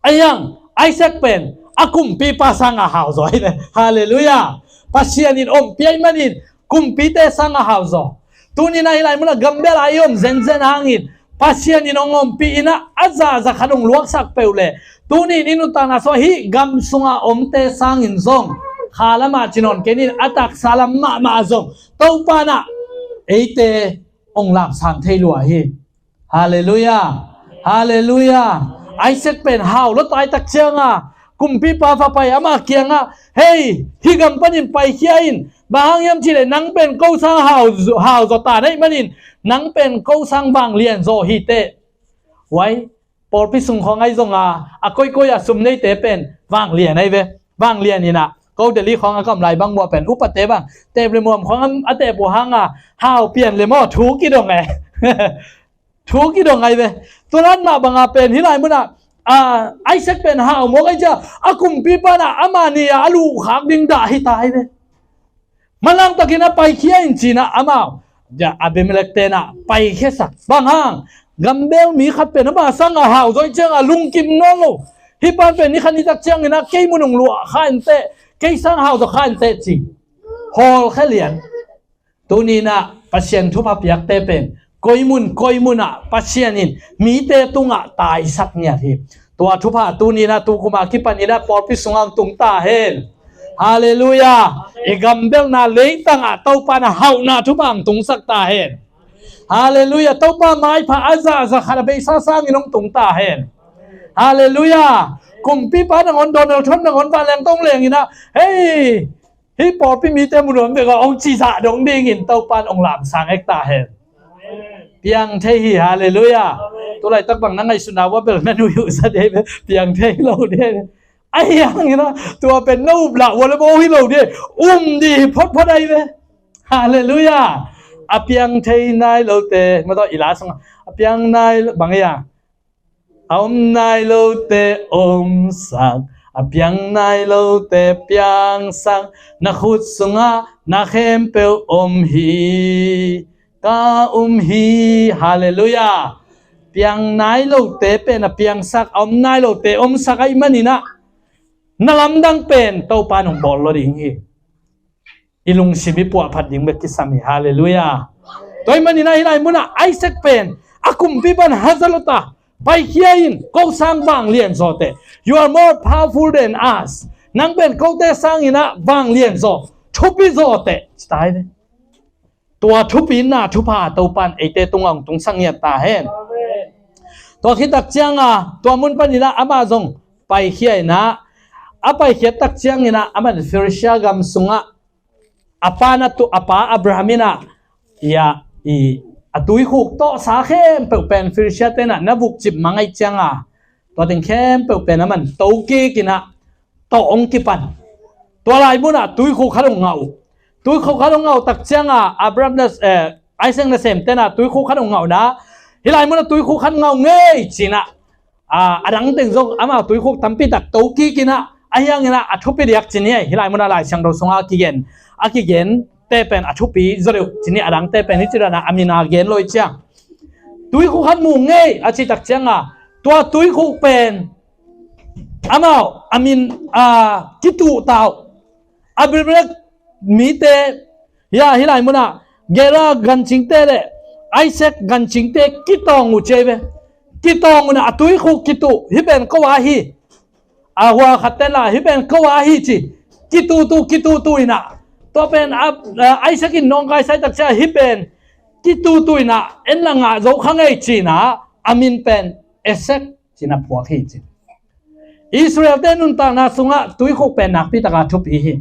ahi hang Isaac pen a kumpipa sanga hau zaw hi ve. Halleluiah. Pasian in ompih ahih manin kumpite sanga hau zaw. Tuni-in ah hih lai munah gambel ah i om zenzen hangin Pasian in hong ompih in ah a zah a zakhat hong luaksak peuh leh, tuni-in i nuntakna sungah hih gam sunga omte sangin zong kha lamah ci nawn kei ning, a taksa lam mahmah zong Topa in ah eite hong lamsang thei lua hi. Halleluiah. Halleluiah. Isaac pen hau lua tai tak cianga kumpipa va pai amah kiangah, "Hei, hih gam panin paikhia in, bang hang hiam cih leh nang pen ko sang hau, hau zaw ta na hih manin, nang pen ko sang vanglian zaw hi teh." Uai, pawlpi sung khawng ahi zong a, a koikoi a sum neite pen vanglian ahi ve. Vanglian in ah, ko Delhi khawng a ka om lai bang uah pen upate bang tep le muam khawng a tep uh hang a, hau pian le maw, thu kidong e. Thu kidong ahi ve. Tua lam mah banga pen hih lai munah, ah, Isaac pen hau mawk ahi ciang a kumpipa in ah amah ni-a a luhkhak ding dah hi ta ahi ve. Manlang takin a paikhia in ci-in ah amau, Abimelek te in ah paikhiasak. Bang hang, gambel mi khat pen ama sanga hau zaw ciang a lungkim nawn lo. Hih pa pen ni khat ni tak ciangin ah kei mun hong luah kha in teh, kei sang hau zaw kha in teh ci. Hawlkhia lian. Tuni-in ah Pasian thupha piakte pen koi mun koi munah Pasian in mite tungah taisak ngiat hi. Tua thupha tuni-in ah, tu kum a kipan in ah pawlpi sungah hong tung ta hen. Halleluiah. I gambelna leitangah Topa in ah hauhna thupha hong tungsak ta hen. Halleluiah. Topa maipha a zah a zakhat a beisa sangin hong tung ta hen. Halleluiah. Kumpipa nangawn, Donald Trump nangawn vanleng tong leng in ah, hei, hih pawlpi mite mu nuam vek aw hong ci zah dong dingin Topa in hong lamsang ek ta hen. Piang thei hi, halleluiah. Tu laitak bang na ngaihsutna uah bel na nuih uh sa dei ve, piang thei lo dei ve. Ahi hangin ah, tua pen na up lah uah le baw hi lo dei, um dih hi photphot ahi ve. Halleluiah. A piang thei nai lote, ma tawh i la sungah, a piang nai lo, bang ei a, a om nai lote omsak, a piang nai lote piangsak, na khut sungah na khempeuh om hi, ka um hi. Halleluiah. Piang nai lote pen a piangsak, a om nai lote omsak ahih manin ah, na lamdang pen Topa in hong bawl lo ding hi. I lungsim i puahphat ding bek kisam hi. Halleluiah. Tua ahih manin ah hih lai munah Isaac pen a kumpipa in haza lo ta, paikhia in, ko sang vanglian zaw teh. You are more powerful than us. Nang pen kote sangin ah vanglian zaw, thupi zaw teh, ci ta hi ve. Tua thupina thupha Topa in eite tungah hong tungsak ngiat ta hen. Tua khit tak cianga tua mun panin ah amah zong paikhia in ah, a paikhiat tak ciangin ah aman Philistia gam sungah a pa na tu, a pa Abraham in ah, ia, i, a tuikhuk tawhsa khempeuh pen Philistia te in ah na vukcip mang ahih cianga, tua teng khempeuh pen aman tokik in ah tawh hong kipan. Tua lai munah tuikhuk khat hong ngah uh. Tuikhuk khat hong ngah uh tak cianga Abraham na, eh, Isaac nasemte in ah tuikhuk khat hong ngah uh na, hih lai munah tuikhuk khat ngah uh ngei ci-in ah, a, a dang teng zong amau tuikhuk tampi tak tokik in ah, ahi hangin ah a thupi diak ci ni ei. Hih lai munah Lai Siangtho sungah a kigen, a kigente pen a thupi zaw deuh ci ni, a dangte pen hih ci dan ah a min a gen lo hi ciang. Tuikhuk khat mu ngei a cih tak cianga, tua tuikhuk pen amau a min, a, kituh ta uh. Abimelek mite, ia, hih lai munah Gerar gancingte le Isaac gancingte kitawng uh ci ei ve. Kitawng uh in ah a tuikhuk kituh, hih pen ko a hi. A hua khat ten la hih pen ko a hi ci, kitutu kitutu inah, tua pen a, a, Isaac in nawngkaisai takcia hih pen kitutu inah en la ngah zo kha ngei cinah a min pen Esek cinah phuak hi ci. Israel-te nuntakna sungah tuikhuk pen nakpi taka thupi hi.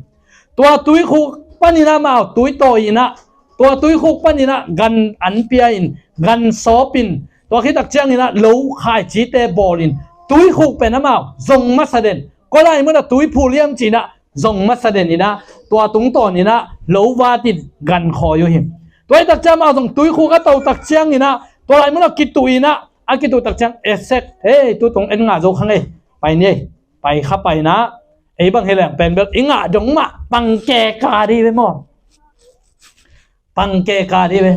Tua tuikhuk paninah amau tui tawi inah, tua tuikhuk paninah gan an pia in, gan sawp in, tua khit takcianginah lo khaicite bawl in, tuikhuk pen amau zong masa den. Kua lai munah tui phul hiam cinah zong masa den inah, tua tungtawn inah lo vat in gan khawi uh hi. Tua hi takciang amau zong tuikhuk a to takcianginah tua lai munah kituh inah, a kituh takciang Esek, hei, tutung en ngah zo kha ngei, pai ni ei, pai kha pai inah, ei bang hi leng pen bel i ngah dong mah pangke ka di ve maw? Pangke ka di ve.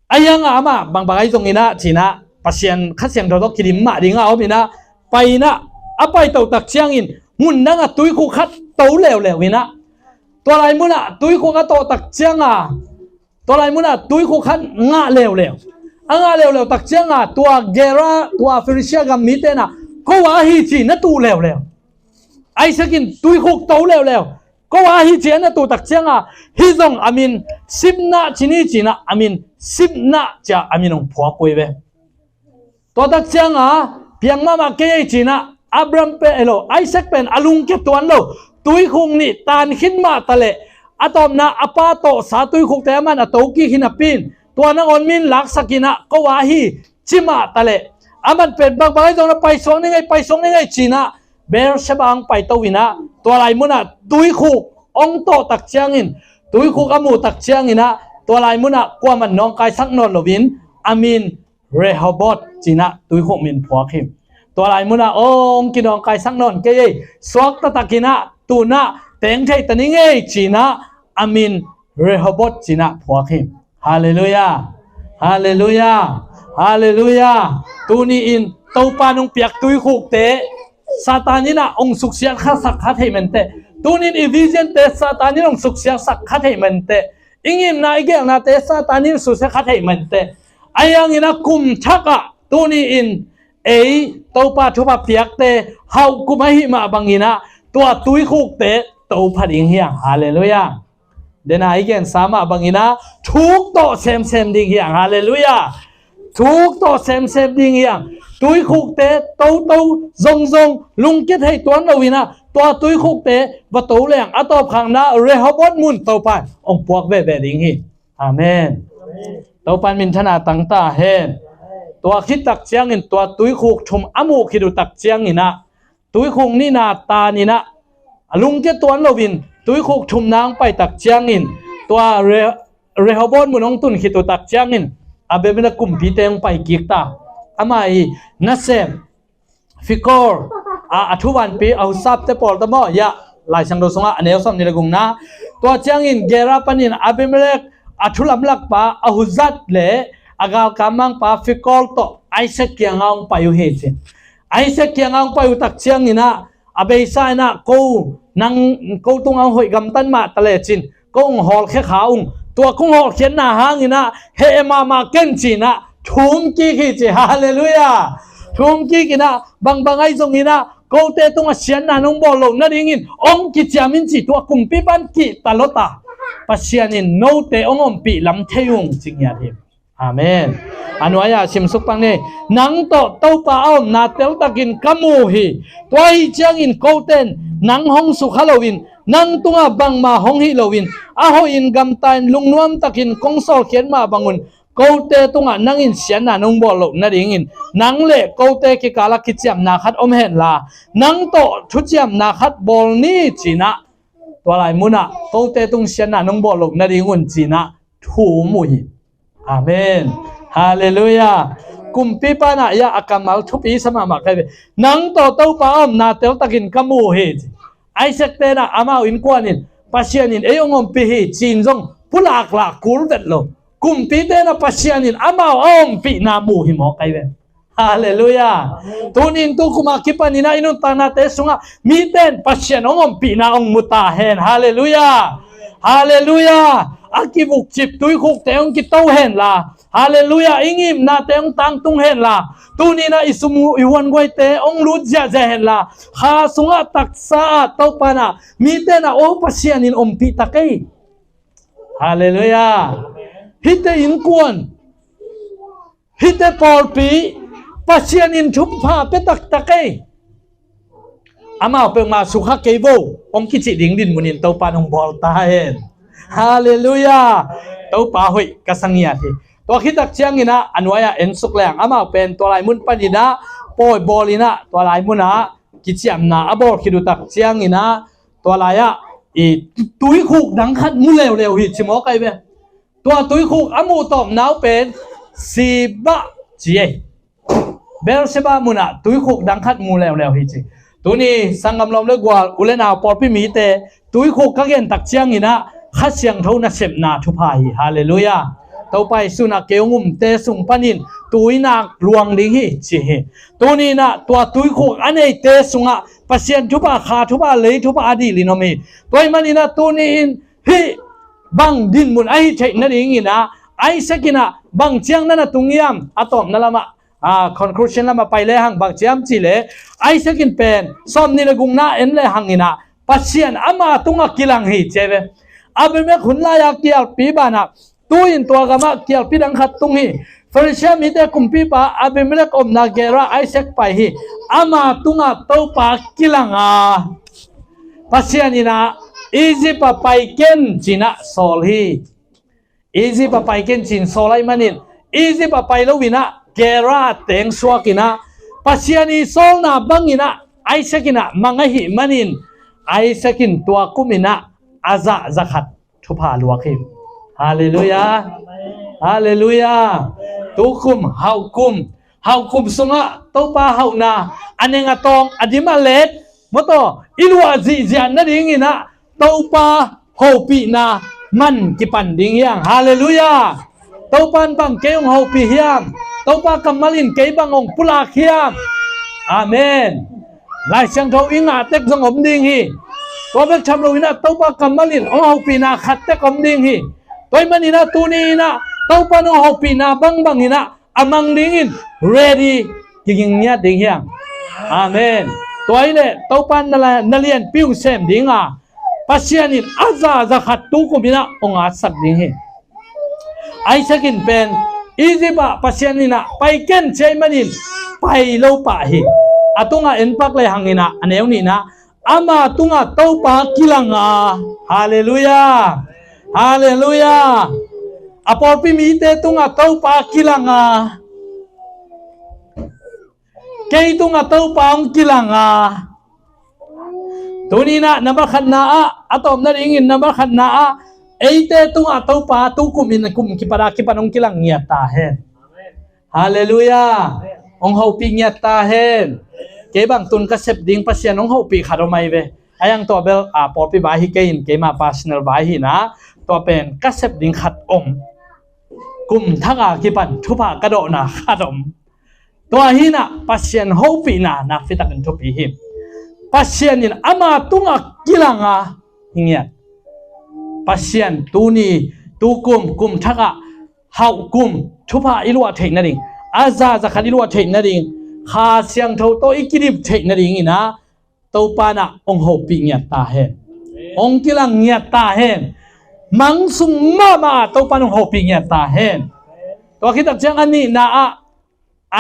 A hiangah amah bangbang ahi zonginah cinah Pasian Kha Siangtho tawh kidim mah dingah om inah, pai inah, a paito takciangin mun dangah tuikhuk khat to leuleu inah, tua lai munah tuikhuk a tawh takcianga, tua lai munah tuikhuk khat ngah leuleu. A ngah leuleu takcianga tua Gera, tua Philistia gam mite inah ko a hi ci na tuh leuleu. Isaac in tuikhuk to leuleu. Ko a hi ci a na tuh takcianga, hih zong a min Simna ci ni cinah, a min Simna cia a min hong phuak uh hi ve. Tua takcianga piang mahmah kei ei cinah Abraham pen, elo, Isaac pen a lungkia tuan lo. Tuikhuk nih tan khin mah taleh a tawpna a pa tawhsa tuikhukte aman a to kik hi napi in, tua nangawn min laksak inah ko a hi ci mah taleh, aman pen bangbang ahi zongin a paisuak ni ngei, paisuak ni ngei cinah Beersheba hong paito inah, tua lai munah tuikhuk hong tawh takciangin, tuikhuk a muh takcianginah tua lai munah kuaman nawngkaisak nawn loin a min Rehoboth cinah tuikhuk min phuak hi. Tua lai munah hong kinawngkaisak nawn kei ei, suakta takinah tunah teng thei ta ni ngei cinah a min Rehoboth cinah phuak hi. Halleluiah. Halleluiah. Halleluiah. Tuni-in Topa nong piak tuikhukte Satan inah hong suksiat kha sak kha thei menteh. Tuni-in i vision-te Satan in hong suksiat sak kha thei menteh. I ngimna i gelnate Satan in suksiat kha thei menteh. A hiangin a kum thakah tuni-in ei Topa thupha piakte hauh kum ahih mah banginah tua tuikhukte to pha ding hi hang. Halleluiah. Dena i gensa mah banginah thuk tawh semsem ding hi hang. Halleluiah. Thuk tawh semsem ding hi hang. Tuikhukte toto zongzong lungkia thei tuan loinah tua tuikhukte va to leng a tawpkhakna Rehoboth mun Topa in hong puak veve ding hi. Amen. Topa in minthana tangta hen. Tua khit takciangin tua tuikhuk thum a muh khit uh takcianginah tuikhuk nihna taninah a lungkia tuan loin tuikhuk thumna hong pai takciangin tua Re-, Rehoboth mun hong tun khit uh takciangin Abimelek kumpite hong pai kik ta. Amah i nasem Fikol a, a thuvanpi Ahuzzathte pawl ta maw? Yah, Lai Siangtho sungah a neu sawm nih le gukna. Tua ciangin Gera panin Abimelek a thulamlakpa Ahuzzath le a galkap mangpa Fikol tawh Isaac kiangah hong pai uh hi ci. Isaac kiangah hong pai uh takcianginah a beisa inah ko nang ko tungah hong hoih gamtat mah ta lecin ko hong hawlkhia kha ung. Tua kong hawlkhiatna hanginah heh mahmah ken cinah thum kik hi ci. Halleluiah. Thum kik inah bangbang ahi zonginah kote tungah siatna nong bawl loh nadingin hong kiciam in ci. Tua kumpipa in kihta lota Pasian in note hong ompih lam thei ung ci ngiat hi. Amen. A nuai-ah simsuk pang ni. Nang tawh Topa a omna teltakin ka mu hi. Tua ahi ciangin kote in nang hong sukha loin nang tungah bangmah hong hih loin a hoihin gamtain lungnuamtakin kong sawlkhiat mah bangun kote tungah nang in siatna nong bawl loh nadingin nang le kote kikalah kiciamna khat om henla nang tawh thuciamna khat bawl ni cinah tua lai munah kote tung siatna nong bawl loh nadingun cinah thum uh hi. Amen. Halleluiah. Kumpipa inah a kammal thupi sa mahmah kei ve. Nang tawh Topa a omna teltakin ka mu hi ci. Isaac tenah amau innkuan in Pasian in ei hong ompih hi ci-in zong pulaklak kul vet lo. Kumpite inah Pasian in amau a ompihna mu hi mawk ahi ve. Halleluiah. Tuni-in tu kumah kipaninah i nuntaknate sungah mite in Pasian hong ompihna hong mu ta hen. Halleluiah. Halleluiah. A kivukcip tuikhukte hong kito henla Halleluiah. I ngimnate hong tangtung henla, tuni in ah i sum i huan guaite hong lut ziahziah henla, kha sungah taksa ah Topa in ah mite in ah, "O, Pasian in ompih ta kei. Halleluiah. Hihte innkuan, hihte pawlpi, Pasian in thupha pia taktak ei. Amau peuhmah sukha kei vo," hong kicih ding dinmun in Topa in hong bawl ta hen. Halleluiah. Topa hoih ka sa ngiat hi. Tua khit tak ciangin ah a nuai-ah en suk leng, amau pen tua lai mun panin ah pawi bawl in ah, tua lai munah kiciamna a bawl khit uh tak ciangin ah, tua lai-ah i tuikhuk dang khat mu leuleu hi, ci mawk ai ve. Tua tuikhuk a muh tawpna uh pen Sheba ci ei. Beersheba munah tuikhuk dang khat mu leuleu hi, ci. Tuni sanggam lawm le gual, u le nau, pawlpi mite, tuikhuk ka gen tak ciangin ah Kha Siangtho nasepna thupha hi. Halleluiah. Topa Jesuh in ah kei hong umte sung panin tui nak luang ding hi, ci hi. Tuni in ah tua tuikhuk a neite sungah Pasian thupha, kha thupha, lei thupha a dil in om hi. Tua ahih manin ah tuni in hih bang dinmun ahi theih nadingin ah Isaac in ah bang ciang na na tung hiam? A tawpna lamah, a, conclusion lamah pai lehang bang ci hiam cih leh, Isaac in pen sawmnih le gukna en lehang in ah Pasian ama tungah kilang hi, ci ai ve. Abimelek hun lai-a kialpi banah, tu-in tua gamah kialpi dang khat tung hi. Filistia mite kumpipa Abimelek omna Gerar Isaac pai hi. Ama tungah Topa kilang a, Pasian in ah Egypt ah pai ken, ci-in ah sawl hi. Egypt ah pai ken, ci-in sawl ahih manin, Egypt ah pai lo-in ah Gerar teng suak in ah, Pasian i sawlna bangin ah Isaac in ah mang ahih manin, Isaac in tua kum in ah a zah za khat thupha luak hi. Halleluiah. Halleluiah. Tukum, hauhkum, hauhkum sungah Topa hauhna a neng a tawng, a dim a let, mawtaw, i luah zihziah nadingin ah Topa hopihna man kipan ding hi hang. Halleluiah. Topa in bang kei hong hopih hiam? Topa kammal in kei bang hong pulak hiam? Amen. Lai Siangtho i ngah tek zong om ding hi. Tua bek tham lo-in ah Topa kammal in hong hopihna khat tek om ding hi. Tua ahih manin ah tuni in ah Topa in hong hopihna bangbang in ah a mang dingin ready, kiging ngiat ding hi hang. Amen. Tua ahih leh Topa in na la-, na lianpi hong sem ding a, Pasian in a zah za khat tukum in ah hong atsak ding hi. Isaac in pen Egypt ah Pasian in ah pai ken, ci ahih manin pai lo pah hi. A tungah en pak lehang in ah, a neu nih in ah, ama tungah Topa kilang a. Halleluiah. Halleluiah. A pawlpi mite tungah Topa kilang a. Kei tungah Topa hong kilang a. Tuni in ah nambat khatna ah, a tawp nadingin nambat khatna ah, eite tungah Topa tukum in kum kipat a kipan hong kilang ngiat ta hen. Halleluiah. Hong hopih ngiat ta hen. Kei bang tun ka sep ding Pasian hong hopih khat om ai ve. A yang tua bel, a, pawlpi vai hi kei in, keima personal vai hi in ah, tua pen ka sep ding khat om. Kum thak a kipan thupha ka dawhna khat om. Tua hi in ah Pasian hopihna nakpi takin thupi hi. Pasian in ama tungah kilang a hi ngiat. Pasian tuni, tukum, kum thak ah hauhkum thupha i luah theih nading, a zah za khat i luah theih nading, Kha Siangtho tawh i kidip theih nadingin ah Topa in ah hong hopih ngiat ta hen. Hong kilang ngiat ta hen. Mang sung mahmah ah Topa in hong hopih ngiat ta hen. Tua khit tak ciang a nihna ah,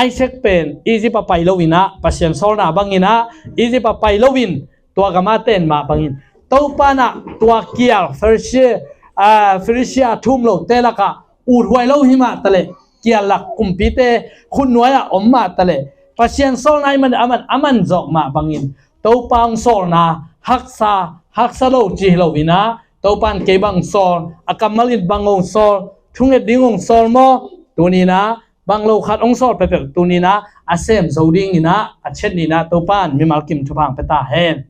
Isaac pen Egypt ah pai lo-in ah, Pasian sawlna bangin ah Egypt ah pai lo-in, tua gam a ten mah bangin, Topa in ah tua kial Philistia, ah, Philistia thum lote lakah uthuai lo hi mah taleh, kial lak kumpite khutnuai ah om mah taleh, Pasian sawlna ahih man, aman, aman zawk mah bangin, Topa hong sawlna haksa, haksa lo ci hi lo-in ah, Topa in kei bang sawl, a kammal in bang hong sawl, thunget ding hong sawl maw? Tuni in ah bang lo khat hong sawl peuhpeuh tuni in ah a sem zo dingin ah, a chet ni in ah Topa in mimal kim thupha hong pia ta hen.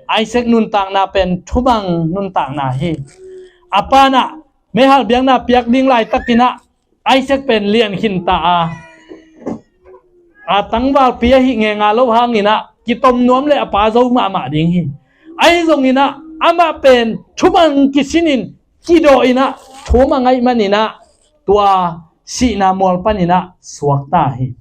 Isaac nuntakna pen thumang nuntakna hi. A pa in ah meihal biakna piak ding laitakin ah Isaac pen lian khin ta a, a tangvalpi ahih ngenga lo hangin ah kitom nuam leh a pa zo mahmah ding hi. Ahi zongin ah amah pen thumang kisinin kidawh in ah, thumang ahih manin ah tua sihna mual paninah suakta hi.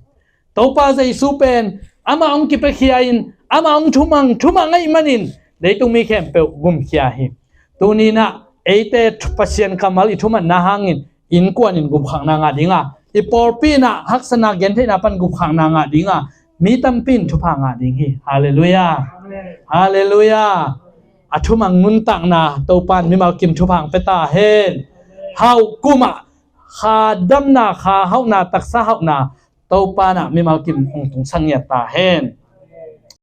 Topa Jesu pen amah hong kipiakhia in amah hong thumang thumang ahih manin leitung mi khempeuh gumkhia hi. Tuninah eite Pasian kammal i thumanna hangin innkuanin gupkhakna ngah dinga, i pawlpi inah haksatna gentheihna pan gupkhakna ngah dinga, mi tampi in thupha ngah ding hi. Halleluiah. Halleluiah. A thumang nuntakna Topa in mimal kim thupha hong pia ta hen. Hauh kumah kha damna, kha hauhna, taksa hauhna Topa inah mimal kim hong tungsak ngiat ta hen.